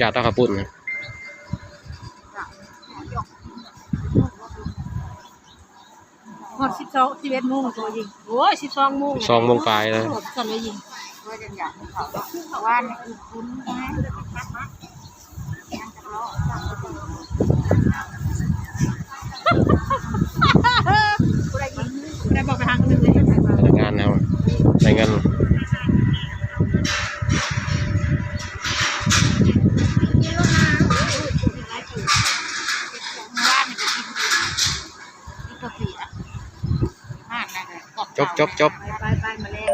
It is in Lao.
ຢາກເອົາເຂົ້າປຸ້ນນະ. ຮອດສິບສອງ ສິບເອັດໂມງໂຕຍິງ. ໂອ້ຍ ສິບສອງໂມງ ສິບສອງໂມງປາຍແລ້ວ. ໂອ້ ຊັ້ນເລີຍຍິງ. ວ່າຈັ່ງຢາກເຂົ້າເນາະ ວານນີ້ອຸ່ນໆ ຍັງຈັກເລາະ. ຜູ້ໃດຍິງ ຜູ້ໃດບອກໄປຫາເງິນເລີຍ. ພະນັກງານເຮົາໄດ້ເງິນ. ຈບ ຈບ ຈບ. ໄປ ໄປ ມາແລງ